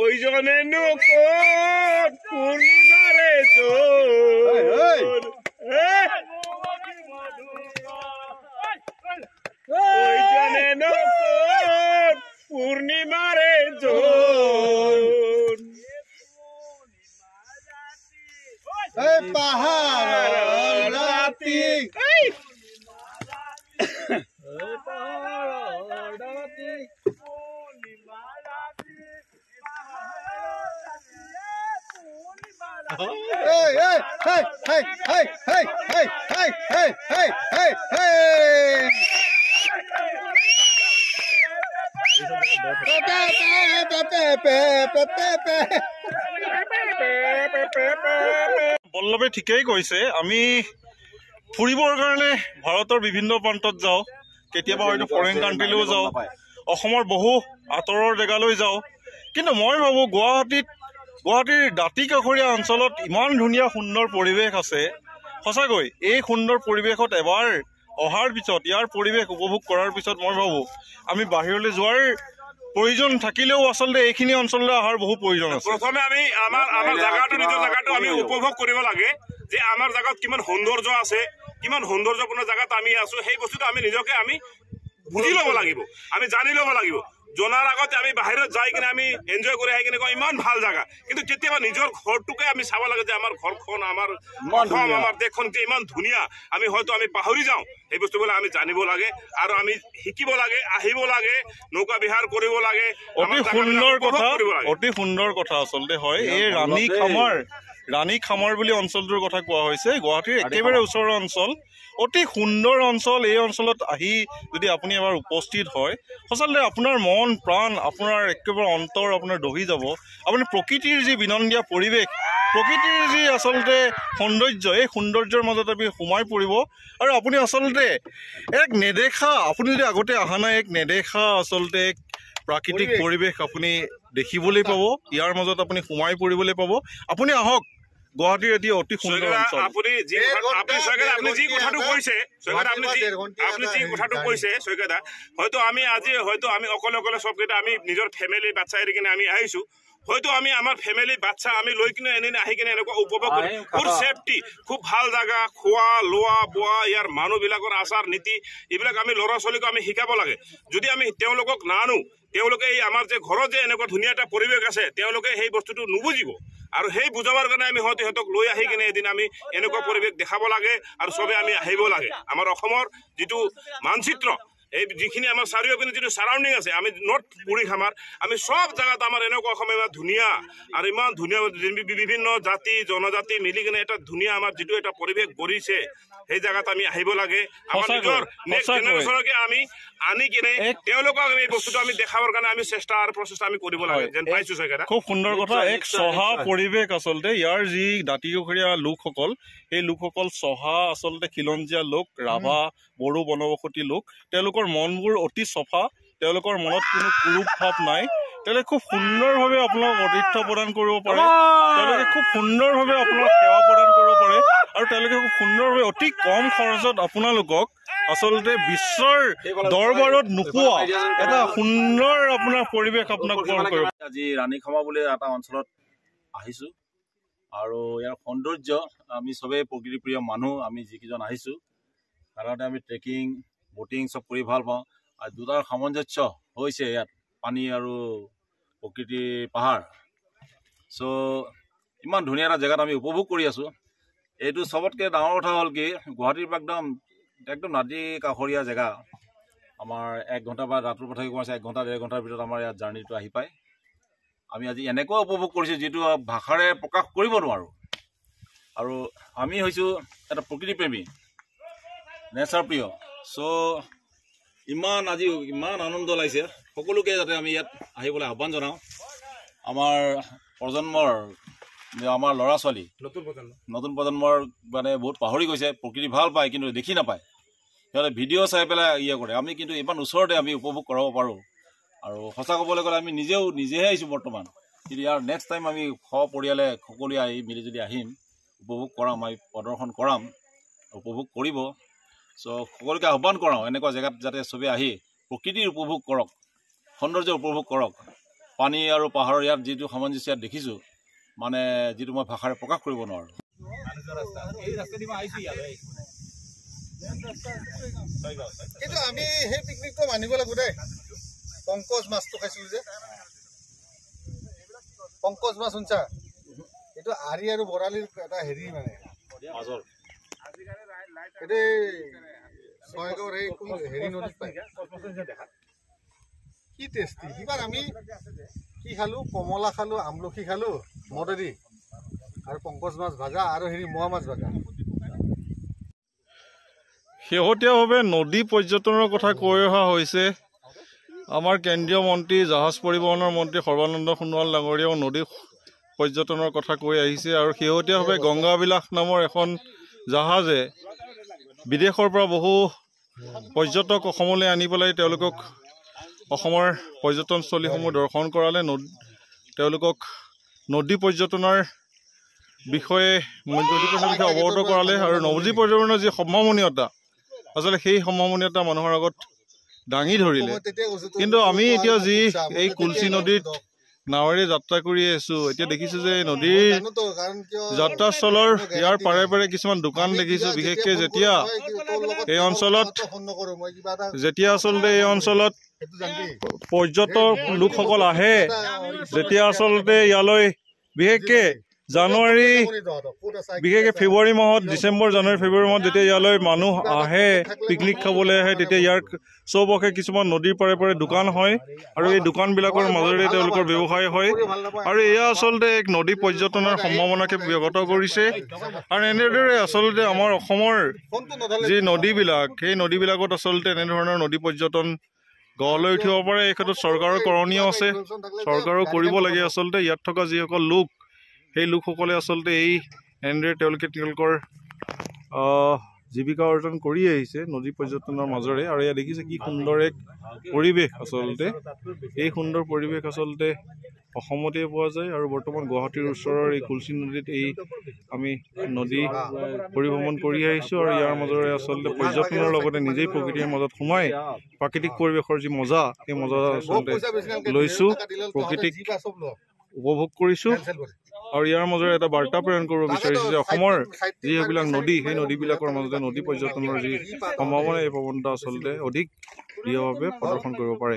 ওই জনে নকট পূর্ণিমারে জোর, ওই জনে নকট পূর্ণিমারে জোর, পাহাড় রাতি Hey, hey, hey, hey, hey, hey, hey, hey, hey, hey, hey, hey. বল্লভে ঠিকেই কৈছে, আমি ফুৰিবৰ কাৰণে ভাৰতৰ বিভিন্ন প্ৰান্তত যাওঁ, কেতিয়াবা হয়তো ফৰেইন কাণ্ট্ৰিলৈও যাওঁ, অসমৰ বহু আঁতৰৰ জেগালৈ যাওঁ। কিন্তু মই ভাবোঁ গুৱাহাটীৰ দাঁতি কাষৰীয়া অঞ্চলত ইমান ধুনীয়া সুন্দৰ পৰিৱেশ আছে। সঁচাকৈ এই সুন্দৰ পৰিৱেশত এবাৰ অহাৰ পিছত, ইয়াৰ পৰিৱেশ উপভোগ কৰাৰ পিছত মই ভাবোঁ আমি বাহিৰলৈ যোৱাৰ প্ৰয়োজন থাকিলেও আচলতে এইখিনি অঞ্চললৈ অহাৰ বহু প্ৰয়োজন আছে। প্ৰথমে আমি আমাৰ আমাৰ জাগাটো, নিজৰ জাগাটো আমি উপভোগ কৰিব লাগে যে আমাৰ জাগাত কিমান সৌন্দৰ্য আছে, কিমান সৌন্দৰ্যপূৰ্ণ জাগাত আমি আছো। সেই বস্তুটো আমি নিজকে আমি বুজি ল'ব লাগিব, আমি জানি ল'ব লাগিব। জনাৰ আগতে আমি বাহিৰত যাই কিনে আমি এনজয় কৰি আহি কিনে কওঁ ইমান ভাল জাগা, কিন্তু কেতিয়াবা নিজৰ ঘৰটোকে আমি চাব লাগে যে আমাৰ ঘৰখন, আমাৰ অসম, আমাৰ দেশখন যে ইমান ধুনীয়া, আমি হয়তো আমি পাহৰি যাওঁ। সেই বস্তুবিলাক আমি জানিব লাগে আৰু আমি শিকিব লাগে, আহিব লাগে, নৌকা বিহাৰ কৰিব লাগে। অতি সুন্দৰ কথা, অতি সুন্দৰ কথা আচলতে হয়। এই ৰাণী খামাৰ বুলি অঞ্চলটোৰ কথা কোৱা হৈছে, গুৱাহাটীৰ একেবাৰে ওচৰৰ অঞ্চল, অতি সুন্দৰ অঞ্চল। এই অঞ্চলত আহি যদি আপুনি এবাৰ উপস্থিত হয়, আচলতে আপোনাৰ মন প্ৰাণ, আপোনাৰ একেবাৰে অন্তৰ আপোনাৰ দহি যাব। আপুনি প্ৰকৃতিৰ যি বিনন্দীয়া পৰিৱেশ, প্ৰকৃতিৰ যি আচলতে সৌন্দৰ্য, এই সৌন্দৰ্যৰ মাজত আপুনি সোমাই পৰিব। আৰু আপুনি আচলতে এক নেদেখা, আপুনি যদি আগতে অহা নাই, এক নেদেখা আচলতে এক প্ৰাকৃতিক পৰিৱেশ আপুনি দেখিবলৈ পাব, ইয়াৰ মাজত আপুনি সোমাই পৰিবলৈ পাব। আপুনি আহক, গুৱাহাটীৰ এটি অতি সুন্দৰ অঞ্চল। আপুনি যি কথাটো কৈছে, আপুনি যি কথাটো কৈছে শইকীয়া, হয়তো আমি আজি হয়তো আমি অকলে অকলে চবকেইটা আমি নিজৰ ফেমিলি বাচ্চা এৰি কিনে আমি আহিছোঁ, হয়তো আমি আমাৰ ফেমিলি বাচ্চা আমি লৈ কিনে এনে আহি কিনে এনেকুৱা উপভোগ কৰিম। খুব ছেফটি, খুব ভাল জাগা, খোৱা লোৱা বোৱা, ইয়াৰ মানুহবিলাকৰ আচাৰ নীতি, এইবিলাক আমি ল'ৰা ছোৱালীকো আমি শিকাব লাগে। যদি আমি তেওঁলোকক নানো, তেওঁলোকে এই আমাৰ যে ঘৰত যে এনেকুৱা ধুনীয়া এটা পৰিৱেশ আছে, তেওঁলোকে সেই বস্তুটো নুবুজিব। আৰু সেই বুজাবৰ কাৰণে আমি হয়তো সিহঁতক লৈ আহি কিনে এদিন আমি এনেকুৱা পৰিৱেশ দেখাব লাগে আৰু চবে আমি আহিব লাগে। আমাৰ অসমৰ যিটো মানচিত্ৰ, এই যিখিনি আমাৰ চাৰিওপিনে যিটো ছাৰাউণ্ডিং আছে, আমি নৰ্থ পুৰী খামাৰ, আমি চব জেগাত আমাৰ এনেকুৱা অসম ইমান ধুনীয়া আৰু ইমান ধুনীয়া বিভিন্ন জাতি জনজাতি মিলি কিনে এটা ধুনীয়া আমাৰ যিটো এটা পৰিৱেশ গঢ়িছে, সেই জেগাত আমি আহিব লাগে। আমাৰ নিজৰ নেক্সট জেনেৰেশ্যনকে আমি আনি কিনে তেওঁলোকক এই বস্তুটো আমি দেখাবৰ কাৰণে আমি চেষ্টা আৰু প্ৰচেষ্টা আমি কৰিব লাগে যেন পাইছোঁ। চাগে খুব সুন্দৰ কথা। এক চহা পৰিৱেশ আচলতে ইয়াৰ যি দাঁতিকাষৰীয়া লোকসকল, সেই লোকসকল চহা আচলতে খিলঞ্জীয়া লোক, ৰাভা, বড়ো বনবসতি লোক। তেওঁলোকৰ মনবোৰ অতি চফা, তেওঁলোকৰ মনত কোনো কুৰূপ ভাৱ নাই। তেওঁলোকে খুব সুন্দৰভাৱে আপোনাক আতিথ্য প্ৰদান কৰিব পাৰে, তেওঁলোকে খুব সুন্দৰভাৱে আপোনাক সেৱা প্ৰদান কৰিব পাৰে, আৰু তেওঁলোকে খুব সুন্দৰভাৱে অতি কম খৰচত আপোনালোকক আচলতে বিশ্বৰ দৰবাৰত নোপোৱা এটা সুন্দৰ আপোনাৰ পৰিৱেশ আপোনাক প্ৰদান কৰিব। আজি ৰাণীখামা বুলি এটা অঞ্চলত আহিছোঁ আৰু ইয়াৰ সৌন্দৰ্য, আমি চবেই প্ৰকৃতিপ্ৰিয় মানুহ, আমি যিকেইজন আহিছোঁ সাধাৰণতে আমি ট্ৰেকিং, ব'টিং চব কৰি ভাল পাওঁ। আৰু দুটাৰ সামঞ্জস্য হৈছে ইয়াত, পানী আৰু প্ৰকৃতিৰ পাহাৰ। চ' ইমান ধুনীয়া এটা জেগাত আমি উপভোগ কৰি আছোঁ। এইটো চবতকৈ ডাঙৰ কথা হ'ল কি, গুৱাহাটীৰ পৰা একদম একদম নদী কাষৰীয়া জেগা। আমাৰ 1 ঘণ্টা বা ৰাতিপুৱা পঠাই আছে, 1 ঘণ্টা 1.5 ঘণ্টাৰ ভিতৰত আমাৰ ইয়াত জাৰ্ণিটো আহি পায়। আমি আজি এনেকুৱা উপভোগ কৰিছোঁ যিটো ভাষাৰে প্ৰকাশ কৰিব নোৱাৰোঁ। আৰু আমি হৈছোঁ এটা প্ৰকৃতিপ্ৰেমী, নেচাৰ প্ৰিয়। চ' ইমান আজি ইমান আনন্দ লাগিছে। সকলোকে যাতে আমি ইয়াত আহিবলৈ আহ্বান জনাওঁ। আমাৰ প্ৰজন্মৰ, আমাৰ ল'ৰা ছোৱালী, নতুন প্ৰজন্মৰ মানে বহুত পাহৰি গৈছে, প্ৰকৃতি ভাল পায় কিন্তু দেখি নাপায়, সিহঁতে ভিডিঅ' চাই পেলাই ইয়ে কৰে। আমি কিন্তু ইমান ওচৰতে আমি উপভোগ কৰাব পাৰোঁ। আৰু সঁচা ক'বলৈ গ'লে আমি নিজেহে আহিছোঁ বৰ্তমান, কিন্তু ইয়াৰ নেক্সট টাইম আমি সপৰিয়ালে সকলোৱে আহি মিলি জুলি আহিম, উপভোগ কৰাম, আমি প্ৰদৰ্শন কৰাম, উপভোগ কৰিব। চ' সকলোকে আহ্বান কৰাওঁ এনেকুৱা জেগাত যাতে চবেই আহি প্ৰকৃতিৰ উপভোগ কৰক। সৌন্দৰ্য উপভোগ কৰক। পানী আৰু পাহাৰৰ ইয়াত যিটো সামঞ্জস্য ইয়াত দেখিছোঁ, মানে যিটো মই ভাষাৰে প্ৰকাশ কৰিব নোৱাৰোঁ। কিন্তু আমি সেই পিকনিকটো মানিব লাগিব দেই। পংকজ মাছটো খাইছিলোঁ যে, পংকজ মাছ শুনছা? এইটো আৰি আৰু বৰালিৰ এটা হেৰি মানে এইটো ছয়গাঁৱৰ এই কোন হেৰি নদীত পায়। কি টেষ্টি! সিবাৰ আমি কি খালোঁ? কমলা খালোঁ, আমলখি খালোঁ মদেদি, আৰু পংকজ মাছ ভাজা আৰু হেৰি মোৱা মাছ ভাজা। শেহতীয়াভাৱে নদী পৰ্যটনৰ কথা কৈ অহা হৈছে। আমাৰ কেন্দ্ৰীয় মন্ত্ৰী, জাহাজ পৰিবহণৰ মন্ত্ৰী সৰ্বানন্দ সোণোৱাল ডাঙৰীয়াও নদী পৰ্যটনৰ কথা কৈ আহিছে। আৰু শেহতীয়াভাৱে গংগাবিলাস নামৰ এখন জাহাজে বিদেশৰ পৰা বহু পৰ্যটক অসমলৈ আনি পেলাই তেওঁলোকক অসমৰ পৰ্যটনস্থলীসমূহ দৰ্শন কৰালে, তেওঁলোকক নদী পৰ্যটনৰ বিষয়ে অৱগত কৰালে। আৰু নদী পৰ্যটনৰ যি সম্ভাৱনীয়তা, আচলতে সেই সম্ভাৱনীয়তা মানুহৰ আগত দাঙি ধৰিলে। কিন্তু আমি এতিয়া যি এই কুলচি নদীত নাৱেৰে যাত্ৰা কৰি আছোঁ, এতিয়া দেখিছোঁ যে নদীৰ যাত্ৰাস্থলৰ ইয়াৰ পাৰে পাৰে কিছুমান দোকান দেখিছোঁ। বিশেষকৈ যেতিয়া এই অঞ্চলত যেতিয়া আচলতে এই অঞ্চলত পৰ্যটক লোকসকল আহে, যেতিয়া আচলতে ইয়ালৈ বিশেষকৈ জানুৱাৰী, বিশেষকৈ ফেব্ৰুৱাৰী মাহত, ডিচেম্বৰ, জানুৱাৰী, ফেব্ৰুৱাৰী মাহত যেতিয়া ইয়ালৈ মানুহ আহে, পিকনিক খাবলৈ আহে, তেতিয়া ইয়াৰ চৌপাশে কিছুমান নদীৰ পাৰে পাৰে দোকান হয় আৰু এই দোকানবিলাকৰ মাজেৰে তেওঁলোকৰ ব্যৱসায় হয়। আৰু এয়া আচলতে এক নদী পৰ্যটনৰ সম্ভাৱনাকে ব্যগত কৰিছে। আৰু এনেদৰে আচলতে আমাৰ অসমৰ যি নদীবিলাক, সেই নদীবিলাকত আচলতে এনেধৰণৰ নদী পৰ্যটন গঢ় লৈ উঠিব পাৰে। এই ক্ষেত্ৰত চৰকাৰৰ কৰণীয় আছে, চৰকাৰেও কৰিব লাগে। আচলতে ইয়াত থকা যিসকল লোক, সেই লোকসকলে আচলতে এই এনেদৰে তেওঁলোকে তেওঁলোকৰ জীৱিকা অৰ্জন কৰি আহিছে নদী পৰ্যটনৰ মাজেৰে। আৰু ইয়াত দেখিছে কি সুন্দৰ এক পৰিৱেশ। আচলতে এই সুন্দৰ পৰিৱেশ আচলতে অসমতে পোৱা যায়। আৰু বৰ্তমান গুৱাহাটীৰ ওচৰৰ এই কুলচি নদীত এই আমি নদী পৰিভ্ৰমণ কৰি আহিছোঁ। আৰু ইয়াৰ মাজেৰে আচলতে পৰ্যটনৰ লগতে নিজেই প্ৰকৃতিৰ মাজত সোমাই প্ৰাকৃতিক পৰিৱেশৰ যি মজা, সেই মজা আচলতে লৈছোঁ, প্ৰকৃতিক উপভোগ কৰিছোঁ। আৰু ইয়াৰ মাজেৰে এটা বাৰ্তা প্ৰেৰণ কৰিব বিচাৰিছোঁ যে অসমৰ যিবিলাক নদী, সেই নদীবিলাকৰ মাজতে নদী পৰ্যটনৰ যি সম্ভাৱনা, এই প্ৰৱণতা আচলতে অধিক দৃঢ়ভাৱে প্ৰদৰ্শন কৰিব পাৰে।